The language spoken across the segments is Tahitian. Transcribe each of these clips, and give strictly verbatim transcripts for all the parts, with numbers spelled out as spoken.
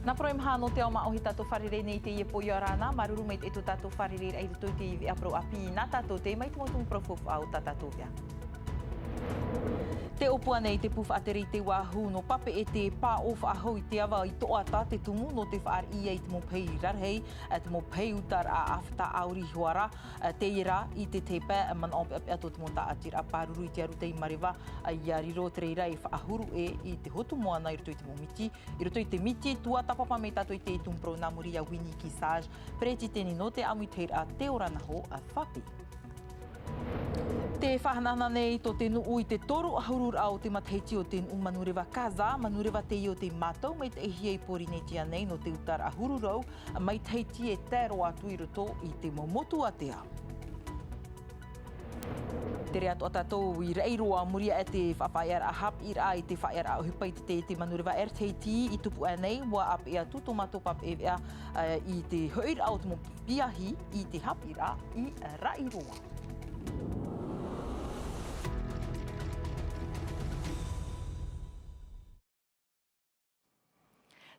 Nā parau e maha nō te ao māʻohi tātou fārerei nei i teie pō ia ora na, māuruuru maitaʻi tō tātou fārereiraʻa i roto i te veʻa parau ʻāpī nā tātou tei mai te mau tumu parau faufaʻa o tā tātou veʻa. Tē ʻōpua nei te pū faʻatere i te vāhi nō Papeʻete e pāʻō faʻahou i te ava i Toʻata te tumu nō te fāriʻi i te mau pahi rarahi, te mau pahi utaraʻa ʻāfata ʻāuri hoʻi ra, teie rā i te tahi pae manaʻo peʻapeʻa tō te mau tāʻatiraʻa pāruru i te aru tei Mareva, ia riro te reira e faʻahuru ʻē i te hotu moana i roto i te mau miti, i roto i te miti tuatāpapa mai tātou i te tumu parau nā muri iā Winnie Quissage, peretiteni nō te ʻāmuitahiraʻa Te Ora Naho a Fapi. Tē faʻahanahana nei tō te nuʻu i te toru ʻahuru raʻa o te matahiti o te nuʻu manureva Kaza, manureva teie o tei mātau maitaʻihia i Pōrīnetia nei nō te utaraʻa huru rau maitaʻi e tae roa atu i roto i te mau motu ātea. Tere atu ā tātou i raʻi roa, muri aʻe te faʻafaʻaearaʻa haʻapiʻiraʻa i te faʻaearaʻa ʻohipa i te, te manureva R T T i tupu aʻe nei, ʻua ʻāpeʻe atu tō mātou papeʻete, ā, i te hoʻiraʻa o te mau piahi i te haʻapiʻiraʻa i raʻi roa.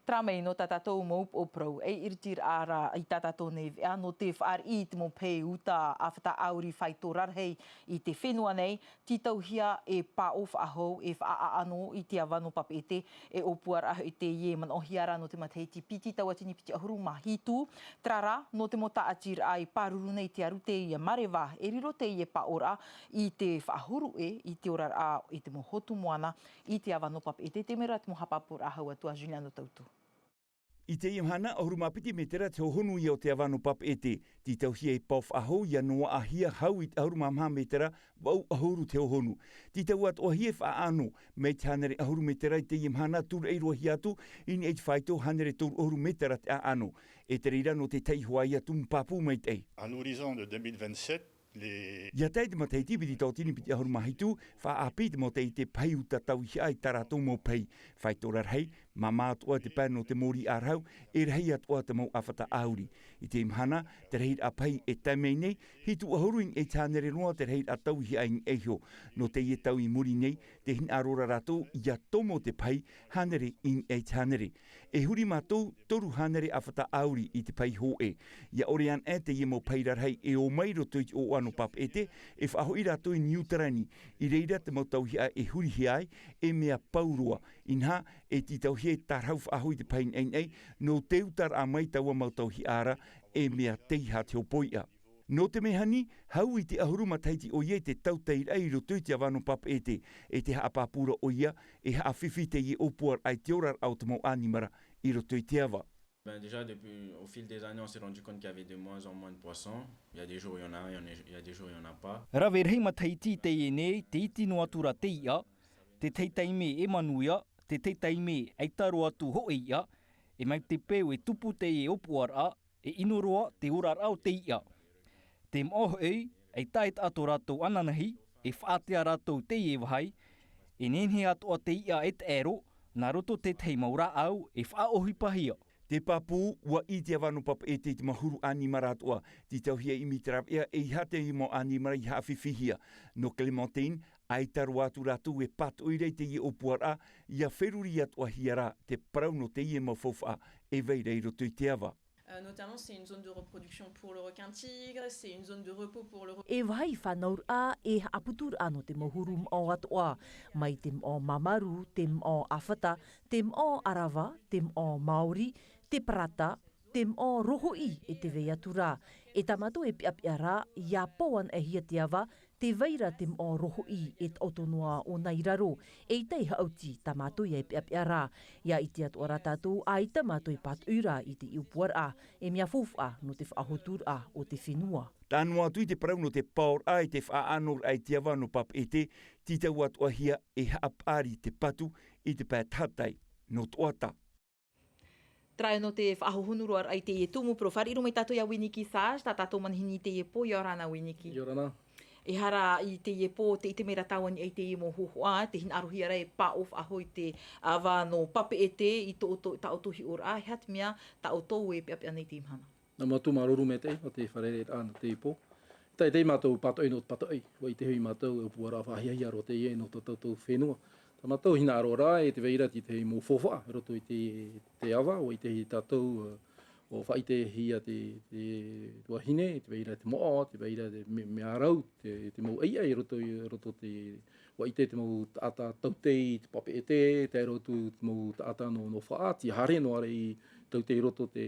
Terā mai nō tā tātou mau upoʻo parau, e iriti rā i tā tātou nei veʻa, nō te fāriʻi i te mau pahi uta ʻāfata ʻāuri faito rarahi i te fenua nei, tītauhia e pāʻō faʻahou, e faʻaʻano i te ava nō Papeʻete, e ʻōpuaraʻa hoʻi teie e manaʻohia ra nō te matahiti piti tauatini piti ʻahuru mā hitu, terā rā, nō te mau tāʻatiraʻa i pāruru nei te aru tei Mareva, e riro teie pāʻōraʻa i te faʻahuru ʻē i te oraraʻa i te mau hotu moana, i te ava nō Papeʻete, te mea ra te mau haʻapāpūraʻa hau atu a Juliano Tautu. I teie mahana, ʻahuru mā piti mētera te hohonu ia o te ava nō Papeʻete. Tītauhia e pāʻō faʻahou ia noaʻahia hau i te ʻahuru mā maha mētera, vaʻu ʻahuru te hohonu. Tītau atoʻahia e faʻaʻano, mai te hānere ʻahuru mētera i teie mahana, tūraʻi roa hia atu, i niʻa i te faito hānere toru ʻahuru mētera te ʻaʻano. E te reira nō te tahi hoʻi ia tumu pāpū maitaʻi. À l'horizon de deux mille vingt-sept, les Ia tae i te matahiti piti tauatini piti ʻahuru mā hitu, faʻaʻāpī te mau tei te pahi uta tauihaʻa i tā rātou mau pahi. Faito rarahi, māmā atoʻa te pae nō te mōrī ʻārahu, e rahi atoʻa te mau ʻāfata ʻāuri. I teie mahana, te rahiraʻa pahi e tae mai nei, hitu ʻahuru i niʻa i te hānere noa te rahiraʻa tauihaʻa i niʻa iho. Nō teie tau i muri nei, tē hinaʻaro ra rātou ia tomo te pahi, hānere i niʻa i te hānere. E huri mātou toru hānere ʻāfata ʻāuri i te pahi hōʻē. Ia ʻore anaʻe teie mau pahi rarahi e ō mai i roto i te ʻōʻano Papeʻete, e faʻahoʻi rātou i Niu Terani. I reira te mau tauihaʻa e hurihia ai, e mea pau roa. Inaha, e tītauhia e tārahu faʻahou i te pahi naʻinaʻi, nō te utaraʻa mai taua mau tauihaʻa ra, e mea teiaha te hopoiʻa. Nō te mea hani, hau i te ʻahuru matahiti ʻoia i te tautairaʻa i roto i te ava nō Papeʻete, e te haʻapāpū ra ʻoia, e haʻafifi teie ʻōpuaraʻa i te oraraʻa o te mau ʻanimara i roto i te ava. Ben, déjà, depuis, au fil des années, on s'est rendu compte qu'il y avait de moins en moins de poissons. Il y a des jours, il y en a, il y en a, il y a des jours, il y en a pas. Rave rahi matahiti i teie nei, tē iti noa atu ra te iʻa, te tahi taime e manuia, te tahi taime ʻaita roa atu hōʻē iʻa, e mai te peu e tupu teie ʻōpuaraʻa, e ʻino roa te oraraʻa o te iʻa. Te moʻa hoʻi, ʻaita e taʻa tō rātou ananahi, e faʻatea rātou teie vāhi, e nehenehe atoʻa te iʻa e taʻero, nā roto tētahi mau rāʻau e faʻaʻohipahia. Te pāpū, ʻua ʻī te ava nō Papeʻete i te mau huru ʻanimara atoʻa, tītauhia e ʻimi te rāveʻa ʻeiaha te mau ʻanimara i haʻafifihia. Nō Clementine, ʻaita roa atu rātou e pātoʻi ra i teie ʻōpuaraʻa, ia feruri atoʻahia rā te parau nō teie mau faufaʻa e vai ra i roto i te ava. Euh, notamment, c'est une zone de reproduction pour le requin-tigre, c'est une zone de repos pour le re- E vāhi fānauraʻa, e haʻaputuraʻa nō te mau huru moʻa atoʻa, mai te moʻa mamaru, te moʻa ʻāfata, te moʻa ʻarava, te moʻa maori, te parata, te moʻa rohoʻi e te vai atu ra. E tā mātou e peʻapeʻa ra, ia pau anaʻe hia te ava, tē vai ra te moʻa rohoʻi e taʻoto noa ʻōna i raro, eʻita e haʻuti tā mātou ia e peʻapeʻa ra. Ia ʻite atoʻa ra tātou, ʻaita mātou e pātoʻi ra i te ʻōpuaraʻa, e mea faufaʻa nō te faʻahoturaʻa o te fenua. Tae noa atu i te parau nō te paoraʻa e te faʻaʻanoraʻa i te ava nō Papeʻete, tītau atoʻahia e haʻapaʻari te patu i te pae tahatai nō Toʻata. Terā nō te faʻahohonu roa raʻa i teie tumu parau. Fāriʻi roa mai tātou iā Winiki Sage, tā tātou manihini i teie pō, ʻia ora na Winiki. ʻIa ora na. Ehara i teie pō, tē ʻite mai ra tāua i niʻa i teie mau hōhoʻa, tē hinaʻarohia ra e pāʻō faʻahou i te ava nō Papeʻete i tō, tō, tā ʻoutou hiʻoraʻa, e aha te mea tā ʻoutou e peʻapeʻa nei i teie mahana? Nā mātou māuruuru maitaʻi, nō te fārereiraʻa nō teie pō. Teie, teie mātou pātoʻi nō te pātoʻi, ʻua ʻite hoʻi mātou e ʻōpuaraʻa faʻahiahia roa teie nō tō tātou fenua. Tā mātou hinaʻaro rā, e tē vai ra te tahi mau faufaʻa i roto i te, te ava, ʻua ʻite tātou, ē, ʻua faʻaʻitehia te, te tuahine, tē vai ra te moʻa, tē vai ra te me-, mea rau, te, te mau ʻaiʻa i roto, i roto te, ʻua ʻite te mau taʻata tautei i te papeʻete, tae roa atu te mau taʻata nō, nō faʻa, tīaʻi noa ra i tautei i roto te,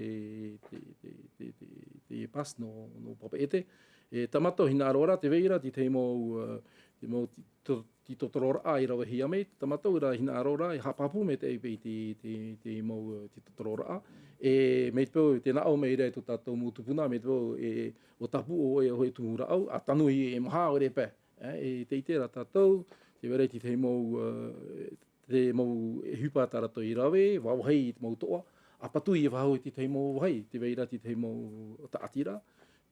te, te, te, te, te pass nō, nō papeʻete. E tā mātou hinaʻaro rā, tē vai ra te tahi mau, ē, te mau ti-, to-, tītotororaʻa i ravehia mai, tā mātou rā hinaʻaro rā, e haʻapāpū maitaʻi paʻi te, te, te mau, ē, tītotororaʻa. E mai te peu, tē nā ʻō mai ra e tō tātou mau tupuna, mai te peu, e, ʻua tāpū ʻoe i te tumu rāʻau, ʻa tanu i, e maha ʻoe paʻi. Ē, e tē ʻite ra tātou, tē vai ra te tahi mau, ē, te mau ʻohipa tā rātou i rave, vāvāhi i te mau toʻa, ʻa patu i faʻahou i te tahi mau vāhi, tē vai ra te tahi mau taʻatiraʻa,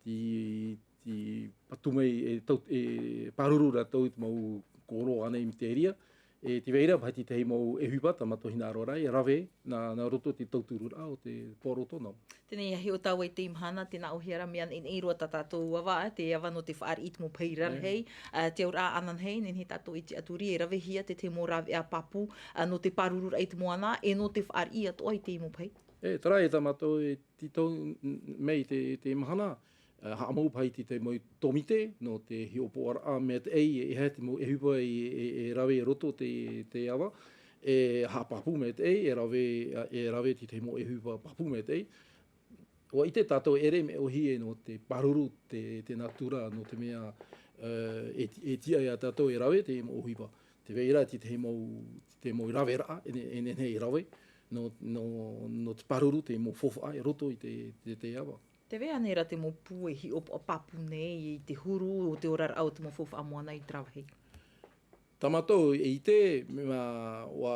tē, tē patu mai, e tau-, e pāruru rātou i te mau koro ānei miteria, e tē vai ra paʻi te tahi mau ʻohipa tā mātou hinaʻaro rā, e rave, nā, nā roto i te tautururaʻa o te port autonome. Teie nei, ʻia hiʻo tāua i teie mahana, tē nā ʻōhia ra mea neʻineʻi roa tā tātou ava, te ava nō te fāriʻi i te mau pahi rarahi, ā, te auraʻa ananahi, nehenehe tātou e tiʻaturi, e ravehia te tahi mau rāveʻa pāpū, ā, nō te pārururaʻa i te moana, e nō te fāriʻi atoʻa i teie mau pahi. E, terā e tā mātou e tītau n-, n-, mai te, te mahana, ā, haʻamau paʻi te, te mau tōmite, nō te hiʻopoʻaraʻa maitaʻi, e, e aha te mau ʻohipa e, e, e rave i roto te, te ava, e haʻapāpū maitaʻi, e rave, e rave te, te mau ʻohipa pāpū maitaʻi. ʻUa ʻite tātou e ʻere mea ʻōhie nō te pāruru te, te natura, nō te mea, ā, e ti-, e tiʻa ia tātou e rave te mau ʻohipa. Tē vai ra te, te mau, te mau raveraʻa, e ne-, e nehenehe e rave, nō, nō, nō te pāruru te mau faufaʻa i roto i te, te, te ava. Tē vai ānei ra te mau pū e hiʻopoʻa pāpū nei i te huru o te oraraʻa o te mau faufaʻa moana i terā vāhi? Tā mātou e ʻite, mea, ʻua,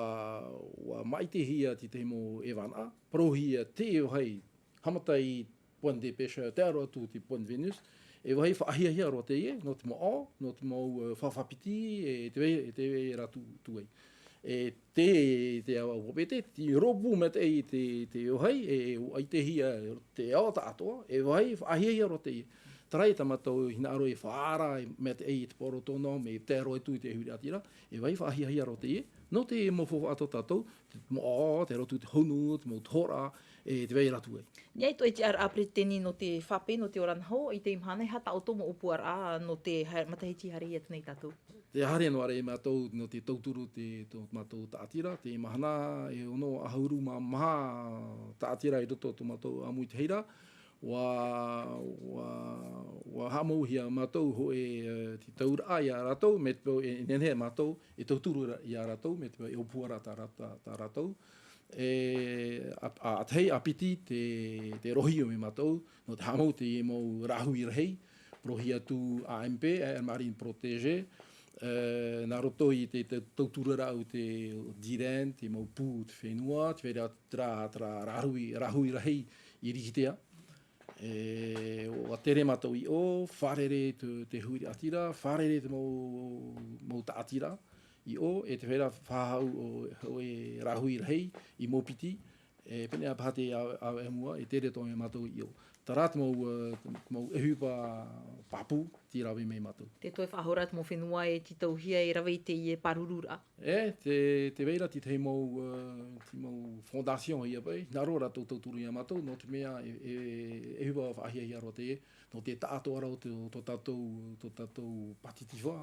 ʻua māʻitihia te tahi mau ʻevanaʻa, parauhia te vāhi, haʻamata i pointe de pêche, tae roa atu te Pointe Vénus, e vāhi faʻahiahia roa teie, nō te mau ao, nō te mau, ā, fāfā piti, e tē vai, e tē vai ra atu, atu ai. E te, te ava papeʻete, te rōpū maitaʻi te, te vāhi, e, e ʻua ʻitehia te ao tāʻatoʻa, e vāhi faʻahiahia roa teie. Terā ia tā mātou hinaʻaro e faʻaara, e maitaʻi i te port autonome, e tae roa atu i te huiraʻatira, e vāhi faʻahiahia roa teie, nō te mau faufaʻa tō tātou, te mau ao, tae roa atu te honu, te mau tohoraʻa, e tē vai ra atu ai. Neʻi atoʻa e tiʻaraʻa peretiteni nō te FAPE, nō te ora nā hau, i teie mahana, e aha tā ʻoutou mau ʻōpuaraʻa nō te ha-, matahiti haere atu nei tātou? Tē haere noa ra mātou nō te tauturu te, tō mātou taʻatira, teie mahana e ono ʻahuru mā maha taʻatira i roto tō mātou ʻāmuitahiraʻa, ʻua, ʻua, ʻua haʻamauhia mātou hōʻē, ā, te tauraʻa ia rātou, mai te peu e nehenehe mātou, e tauturu ra-, ia rātou, mai te peu e ʻōpuaraʻa tā rā-, tā, tā rātou. E, ā, ā, ʻa tahi, ā piti te, te rohi mai mātou, nō te haʻamau te mau rāhui rahi, parauhia atu AMP, Aire Marine Protégée, ā, nā roto i te, te tautururaʻa o te DIREN, te mau pū o te fenua, tē vai ra terā, terā rāhui, rāhui rahi i Rikitea. E, ʻua tere mātou i ʻō, fārerei te, te huiraʻatira, fārerei te mau, mau taʻatira i ʻō, e tē vai ra faʻahou ʻo, ʻo e rāhui rahi i Maupiti, e pēneiaʻe paha te ʻāvaʻe, ʻāvaʻe mua, e tere atoʻa mai mātou i ʻō. Terā te mau, ā, te mau ʻohipa pāpū tei rave mai mātou. Te toe faʻahou ra te mau fenua e tītauhia e rave i teie pārururaʻa. E, tē, tē vai ra te tahi mau, ā, te mau fondation ia paʻi, hinaʻaro rātou tauturu ia mātou, nō te mea e, e, e ʻohipa faʻahiahia roa teie, nō te taʻatoʻaraʻa o te, tō tātou, tō tātou pātitifa,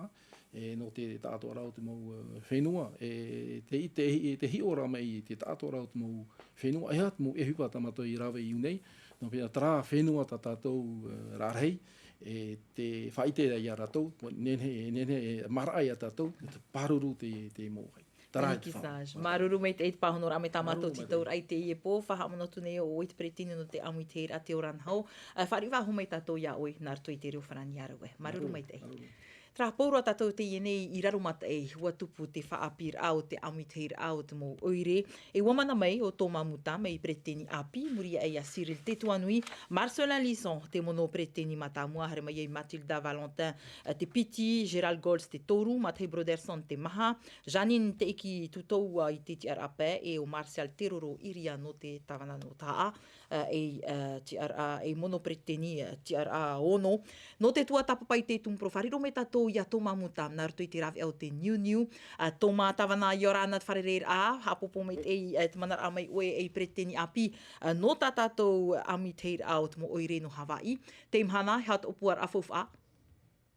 e, nō te taʻatoʻaraʻa o te mau, ā, fenua, e, te, te, te hiʻoraʻa mai i te taʻatoʻaraʻa o te mau fenua, e aha te mau ʻohipa tā mātou i rave i ʻō nei, nō te mea terā fenua tā tātou, ā, rarahi, e, tē faʻaʻite ra ia rātou, nehenehe, nehenehe, e, maraʻa ia tātou, te pāruru te, te mau vāhi. Terā te faʻa-, Sage. Māuruuru maitaʻi i te pāhonoraʻa mai tā mātou tītauraʻa i teie pō, faʻahaʻamanaʻo atu nei ʻoe te peretiteni nō te ʻāmuitahiraʻa Te Ora Nā Hau, ā, fāriʻi faʻahou mai tātou iā ʻoe, nā roto i te reo Farāni a rave. Māuruuru maitaʻi. Māuruuru. Terā, pauroa tātou teie nei i raro mataʻi, ʻua tupu te faʻaʻāpīraʻa o te ʻāmuitahiraʻa o te mau ʻoire, e ʻua mana mai ʻo Thomas Muta, mai peretiteni ʻāpī, i muri aʻe iā Cyril Tétoianoui, Marcellin Lison, te mono peretiteni mātāmua, haere mai ai Mathilda Valentin, ā, te piti, Gérald Goltz te toru, Matahi Brotherson te maha, Jeanine Teʻiki Tutoua i te tiʻaraʻa pae, e ʻo Martial Teroro Iria nō te tāvana nō Tahaʻa, ā, ei, ā, tiʻaraʻa, ei mono peretiteni, ā, tiʻaraʻa ono. Nō te tuatāpapa i te tumu parau, fārerei mai tātou Ia Toma Muta, nā roto i te rāveʻa o te niuniu. A, Toma, tāvana, ʻia ora na te fārereiraʻa, haʻapōpō maitaʻi, e, te manaraʻa mai ʻoe ei peretiteni ʻāpī, a, nō tā tātou ʻāmuiraʻa o te mau ʻoire nō Havaiʻi. Tei mahana, e aha tō ʻōpuaraʻa faufaʻa?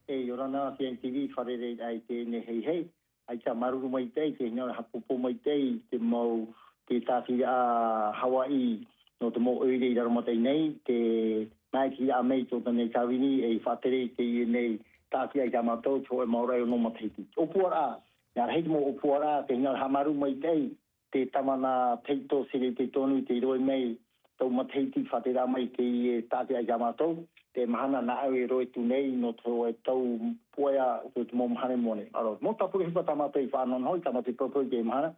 E, ʻia ora na, T N T V, fārereiraʻa i teie nei heihei. ʻAita, māuruuru maitaʻi, te hinaʻaro haʻapōpō maitaʻi, te mau, te tāʻatiraʻa Havaiʻi, nō te mau ʻoire i Raromataʻi nei, te māʻitiraʻa mai tō tātou nei tāvini, e faʻatere i teie nei tāʻatiraʻa i tā mātou, te hōʻē mau raʻi o nō matahiti. ʻŌpuaraʻa, ʻia rahi te mau ʻōpuaraʻa, te hinaʻaro haʻamāuruuru maitaʻi, te tāvana Tahito Sere Tetonu, tei roaʻa mai, tau matahiti faʻatereraʻa mai teie tāʻatiraʻa i tā mātou, te mahana nā ʻō e roaʻa atu nei, nō te hōʻē tau puʻea, o te mau mahana i mua nei. ʻĀreʻa, mau tāpura ʻohipa tā mātou i faʻanahonaho, i tā mātou i parau i teie mahana,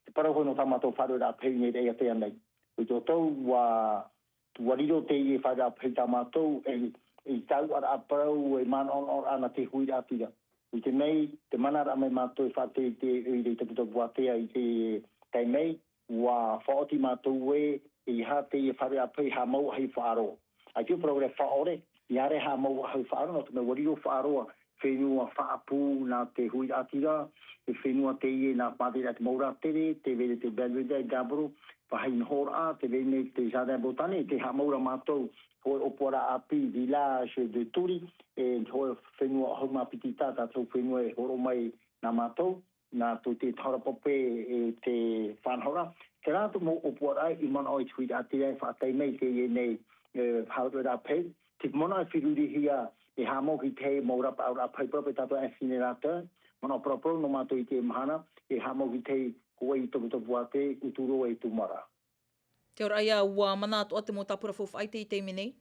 te parau hoʻi nō tā mātou faʻarueraʻa pehi nei i teie nei. ʻUa tō tātou, ʻua, ʻua riro teie faʻarueraʻa pehi tā mātou, e, e tauʻaraʻa parau, e manaʻonaʻoraʻa nā te huiraʻatira. ʻUa ʻite mai, te manaraʻa mai mātou e faʻatere i te, i te taputapuātea i te taime, ʻua faʻaoti mātou ē, e aha teie faʻarueraʻa pehi haʻamau aʻe faʻaroa. ʻAita e parau ra faʻaore, ʻia ʻere haʻamau aʻe faʻaroa, nō te mea ʻua riro faʻaroa, fenua faʻaʻapu nā te huiraʻatira, te fenua teie nā mātera te mau rātere, tē vai ra te Belvedere, Gabbro, vāhi nohoraʻa, tē vai nei te Jardin Botanique, tē haʻamau ra mātou, hōʻē ʻōpuaraʻa ʻāpī, Village de Touris, e hōʻē fenua ʻahuru mā piti taʻata, tātou fenua e hōroʻa mai nā mātou, nā tō te tahora pape e te faʻanahoraʻa. Terā tō mau ʻōpuaraʻa i manaʻo i te huiraʻatira e faʻatae mai i teie nei, e, faʻarueraʻa pehi. Te manaʻo e ferurihia, e haʻamau i te mau rapaʻauraʻa pehi, parau paʻi tātou incinérateur, manaʻo paraparau nō mātou i teie mahana, e haʻamau i te hōʻē i taputapuātea, uturoa e tūmara. Tē ora ia, ʻua mana atoʻa te mau tāpura faufaʻa i teie nei?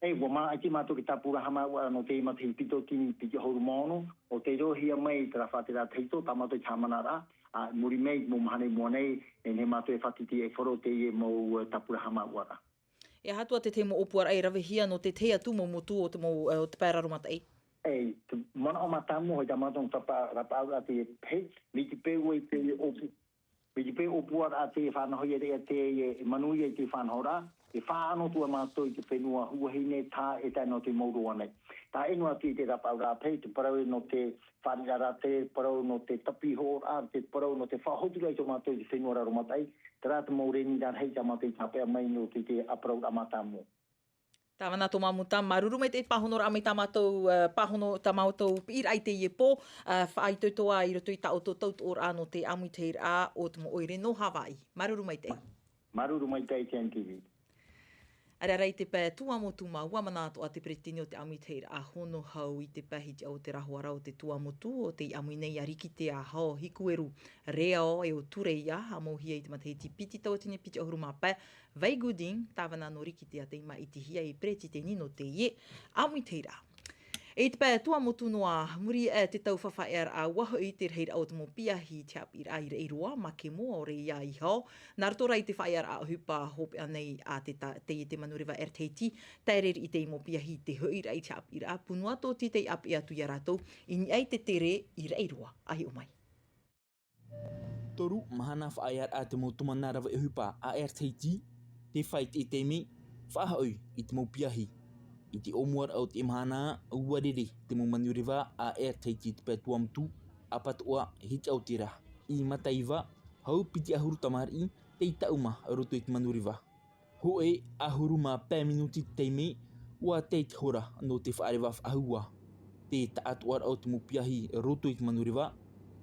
E, ʻua mana atoʻa mātou te tāpura haʻamau aʻe nō te matahiti piti ʻahuru, piti ʻahuru mā ono, ʻo tei roaʻahia mai te rā faʻatereraʻa Tahito, tā mātou i te haʻamanaraʻa, ā, muri mai, mau mahana i mua nei, e nehenehe mātou e faʻatītīraʻa e faʻaroʻo teie mau, e, tāpura haʻamau aʻe. E aha atoʻa te tahi mau ʻōpuaraʻa e ravehia nō te tahi atu mau motu o te mau, e, o te pae Raromataʻi? E, te manaʻo mātāmua hoʻi tā mātou nō te rapa-, rapaʻauraʻa teie pehi, mai te peu ē te ʻōpu-, mai te peu ʻōpuaraʻa tē faʻanahohia ra, tē, e manuia i te faʻanahoraʻa, e faʻaʻano atu ā mātou i te fenua Huahine, taʻa, e tae noa atu i Mouroa nei. Tae noa atu i te rapaʻauraʻa pehi, te parau nō te fāriʻiraʻa rātere, parau nō te tapihooraʻa, te parau nō te faʻahotu ra i tō mātou i te fenua Raromataʻi, terā te mau reni rarahi tā mātou i tāpeʻa mai nō te, te ʻāparauraʻa mātāmua. Tāvana Toma Muta, māuruuru maitaʻi i te pāhonoraʻa mai tā mātou, e, pāhono, tā mātou piʻiraʻa i teie pō, e, faʻaitoito ā i roto i tā ʻoutou tautoʻoraʻa nō te ʻāmuitahiraʻa o te mau ʻoire nō Havaiʻi. Māuruuru maitaʻi. Māuruuru maitaʻi T N T V. ʻĀreʻa rā i te pae Tuamotu mā, ʻua mana atoʻa te peretiteni o te ʻāmuitahiraʻa Honohau i te pae hitiʻa o te rahoʻa ra o te Tuamotu, ʻo tei ʻāmui nei ʻo Rikitea Hao Hikueru Reao e ʻo Tureia, haʻamauhia i te matahiti piti tauatini piti ʻahuru mā pae, Vai Gooding, tāvana nō Rikitea tei māʻitihia ei peretiteni nō teie ʻāmuitahiraʻa. I te pae Tuamotu noa, muri aʻe te tau faʻaearaʻa, ʻua hoʻi te rahiraʻa o te mau piahi i te haʻapiʻiraʻa i Raʻiroa, Makemo, ʻaore ia i Hao. Nā roto rā i te faʻaearaʻa ʻohipa hopeʻa nei a te ta-, teie te manureva Air Tahiti, tae reri i te mau piahi i te hoʻiraʻa i te haʻapiʻiraʻa, punu atoʻa tei ʻāpeʻe atu ia rātou i niʻa i te tere i Raʻiroa. ʻA hiʻo mai. Toru mahana faʻaearaʻa te mau tōmana rave ʻohipa a Air Tahiti, tē faʻaʻite mai, faʻahoʻi i te mau piahi. I te ʻōmuaraʻa o te mahana, ʻua rere te mau manureva a Air Tahiti i te pae Tuamotu, ʻāpatoʻa hitiʻa o te ra. I Mataiva, hau piti ʻahuru tamariʻi, tei taʻuma roto i te manureva. Hōʻē ʻahuru mā pae minuti te taime, ʻua tae te hora nō te faʻareva faʻahou. Te taʻatoʻaraʻa o te mau piahi roto i te manureva,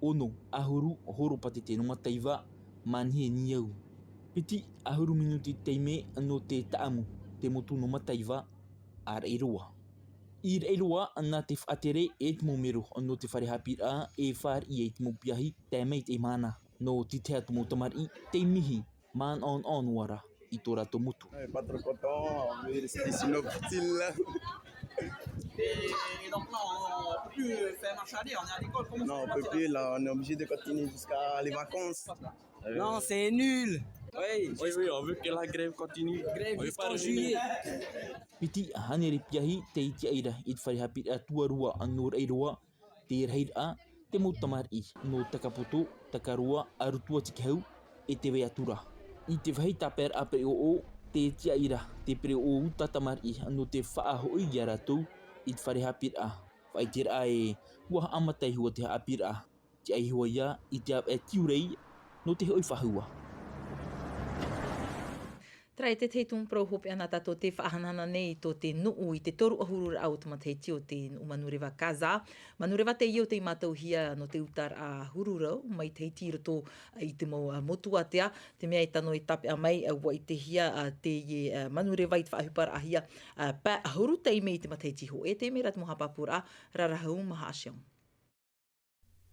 ono ʻahuru horopātete nō Mataiva, manihini au. Piti ʻahuru minuti te taime nō te taʻamu te motu nō Mataiva, a Raʻiroa. I Raʻiroa, nā te faʻatere e te mau mero nō te fare haʻapiʻiraʻa e fāriʻi ai te mau piahi tae mai i teie mahana. Nō te tahi atu mau tamariʻi, tei mihi, manaʻonaʻo noa ra i tō rātou motu. On est pas trop content, mais c'est inutile. Et donc là, on peut plus faire marche arrière, on est à l'école. Comment ça va ? Non, on peut plus, là, on est obligé de continuer jusqu'à les vacances. Non, c'est nul. Oui, oui, oui, on veut que la grève continue. Grève jusqu'en juillet. Piti hānere piahi tei tiʻa ra i te fare haʻapiʻiraʻa tuarua nō Raʻiroa, te rahiraʻa, te mau tamariʻi nō Takapoto, Takaroa, Arutua, Tikehau, e tē vai atu ra. I te vāhi tāpaeraʻa pereʻoʻo, tē tiʻa ra te pereʻoʻo uta tamariʻi nō te faʻahoʻi ia rātou i te fare haʻapiʻiraʻa. Faʻaʻiteraʻa ē, ua haʻamata iho te haʻapiʻiraʻa, tiʻa iho ia i te ʻāvaʻe tiurai nō te hoʻi faʻahou. Terā e te tahi tumu parau hopeʻa nā tātou te faʻahanahana nei i tō te nuʻu i te toru ʻahuru raʻa o te matahiti o te nuʻu manureva Gaza. Manureva teie o tei mātauhia nō te utaraʻa huru rau matahiti i roto i te mau, ā, motu ātea. Te mea e tano e tāpeʻa mai, ā, ua ʻitehia, ā, teie, ā, manureva i te faʻaʻohiparaʻahia, ā, pae ʻahuru taime i te matahiti hōʻē. Teie rā te mau haʻapāpūraʻa, Rarahau Mahaʻasia.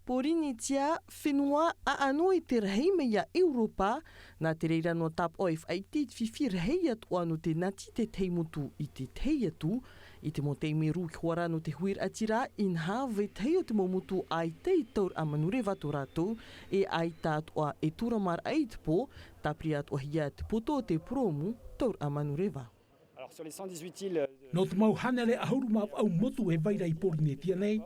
Pōrīnetia, fenua ʻaʻano i te rahi mai iā ʻEuropa, nā te reira noa tāpaʻo e faʻaʻite i te fifi rahi atoʻa nō te nati i te tahi motu i te tahi atu, i te mau taime rū i te hoʻi ra nō te huiraʻatira, inaha, vetahi o te mau motu ʻaita i tauraʻa manureva tō rātou, e ʻaita atoʻa e tūramaraʻa i te pō, tāpiri atoʻahia te poto o te purōmu tauraʻa manureva. Alors, sur les cent dix-huit îles, euh, Nō te mau hānere ʻahuru mā vaʻu motu e vai ra i Pōrīnetia nei,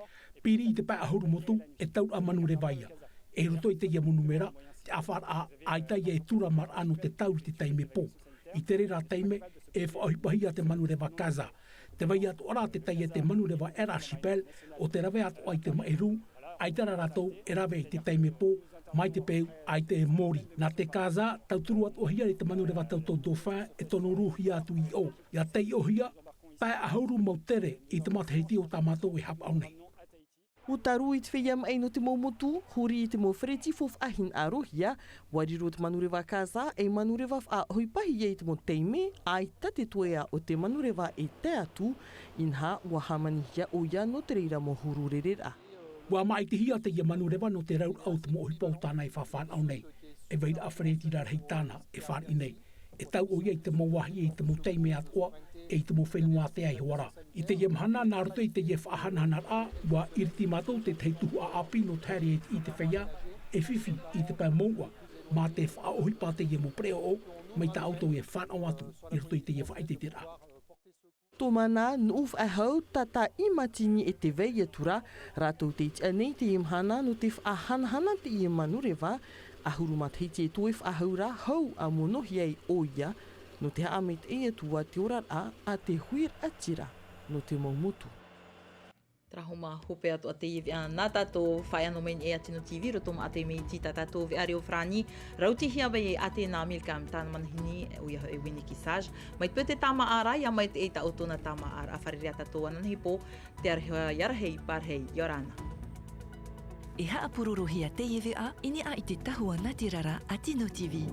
piri i te pae ʻahuru motu e tauraʻa manureva ia. E roto i teie mau nūmera, te ʻāfaraʻa ʻaita ia e tūramaraʻa nō te taura i te taime pō. I te reira taime, e faʻaʻohipahia te manureva Gaza. Tē vai atoʻa ra te taiete manureva Air Archipel, ʻo tē rave atoʻa i te maʻi rū, ʻaita rā rātou e rave i te taime pō, mai te peu ʻaita e mōrī. Nā te Gaza, tauturu atoʻahia i te manureva Tautau Dauphin e tono rūhia atu i ʻō. ʻIa taiʻohia, pae ʻahuru mau tere i te matahiti o tā mātou e haʻapaʻo nei. Ua tārū i te feiā maʻi nō te mau motu, huri i te mau fereti faufaʻa hinaʻarohia, ua riro te manureva Gaza ei manureva faʻaʻohipahia i te mau taime, ʻaita te tuea o te manureva e tae atu, inaha, ua hāmanihia ʻoia nō te reira mau huru rereraʻa. Ua māʻitihia teie manureva nō te rauraʻa o te mau ʻohipa o tāna e faʻafānaʻo nei. E vairaʻa fereti rarahi tāna e fāriʻi nei. E tau ʻoia i te mau vāhi e i te mau taime atoʻa, e i te mau fenua ātea iho ā rā. I teie mahana, nā roto i teie faʻahanahana rā, ua ʻiriti mātou te tahi tuhaʻa ʻāpī nō te haere i te feiā, e fifi i te pae mouʻa, mā te faʻaʻohipa teie mau pereʻoʻo, mai tā ʻoutou e fānaʻo atu i roto i teie faʻaʻiteʻiteraʻa. Tōmana, nuʻu faʻehau, tata i mātini e tē vai atu ra, rātou tei tiʻa nei teie mahana nō te faʻahanahana teie manureva, ʻahuru matahiti e toe faʻahou ra, hou ʻa monohia ai ʻoia, nō te haʻamaitaʻi atu ā te oraraʻa a te huiraʻatira nō te mau motu. Terā hoʻi mau hope atoʻa teie veʻa nā tātou, faʻaea noa mai nei e Tino TV, roto maʻa te mea iti tā tātou veʻa reo farāni, rautihia mai e Atena Milka, tāna manihini, ʻoia hoʻi e Winiki Sage. Mai te peu te tāmāʻaraʻa, ʻia maitaʻi tā ʻoutou nā tāmāʻaraʻa, fārerei ā tātou ananahi pō, te arahi, ʻia rahi, pārahi, ʻia ora na. E haʻapurorohia teie veʻa i niʻa i te tahua nātirara a Tino TV.